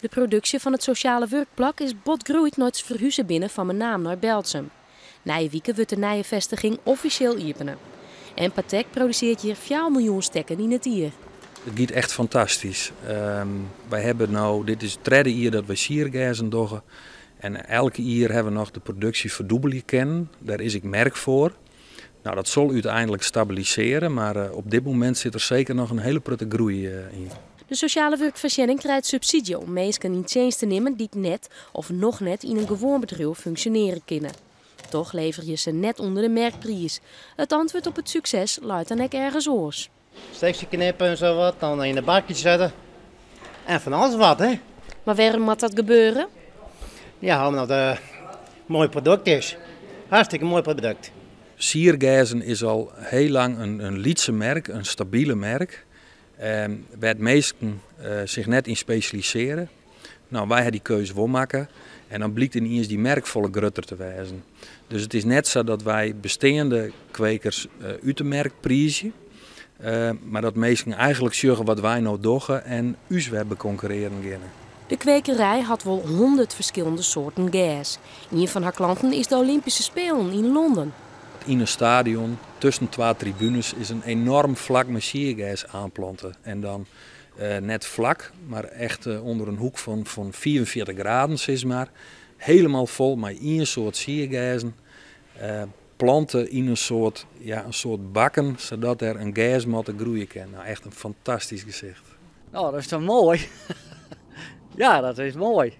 De produksje fan it sosjale wurkplak is bot groeid nei't se ferhuze binne fan Menaam nei Berltsum. Nije wike wurdt de nije festiging offisjeel iepene. Empatec produsearret hjir 4 miljoen stekken yn it jier. It giet echt fantastysk. Wy hawwe no, dit is it tredde jier dat wy siergerzen dogge. En elk jier hawwe we noch de produksje ferdûbelje kinnen. Dêr is ek merk foar. No, dat sil úteinlik stabilisearje, mar op dit momint sit der seker noch in hiele protte groei yn. De sosjale wurkfoarsjenning krijt subsydzje om minsken yn tsjinst te nimmen dy't net of noch net yn in gewoan bedriuw funksjonearje kinne. Dochs leverje se net ûnder de merkpriis. It antwurd op it sukses leit dan ek ergens oars. Stekje knippen en zo wat, dan yn de bakjes sette. En fan alles wat, hè. Mar wêrom moat dat gebeure? Ja, omdat it in moai produkt is. Hartstikke moai produkt. Siergerzen is al hiel lang in lytse merk, in stabile merk, wêr't minsken sich net yn spesjalisearje. No, wy hawwe dy keuze wol makke en dan blykt yniens dy merk folle grutter te wêzen. Dus it is net sa dat wy besteande kwekers út de merk priizje, mar dat minsken eigenlik sjogge wat wy no dogge en ús wer bekonkurrearjen geane. De kwekerij hat wol 100 ferskillende soarten gers. Ien fan har klanten is de Olympyske Spelen yn Londen. Yn in stadion tusken twa tribunes is in enoarm flak mei siergers oanplante. En dan net flak, mar echt ûnder in hoek fan 45 graden, sis mar. Hielendal fol mei ien soart siergerzen. Plante yn ja, in soart bakken, sadat der in gersmatte groeie kin. No, echt in fantastysk gesicht. No, dat is toch moai? Ja, dat is moai.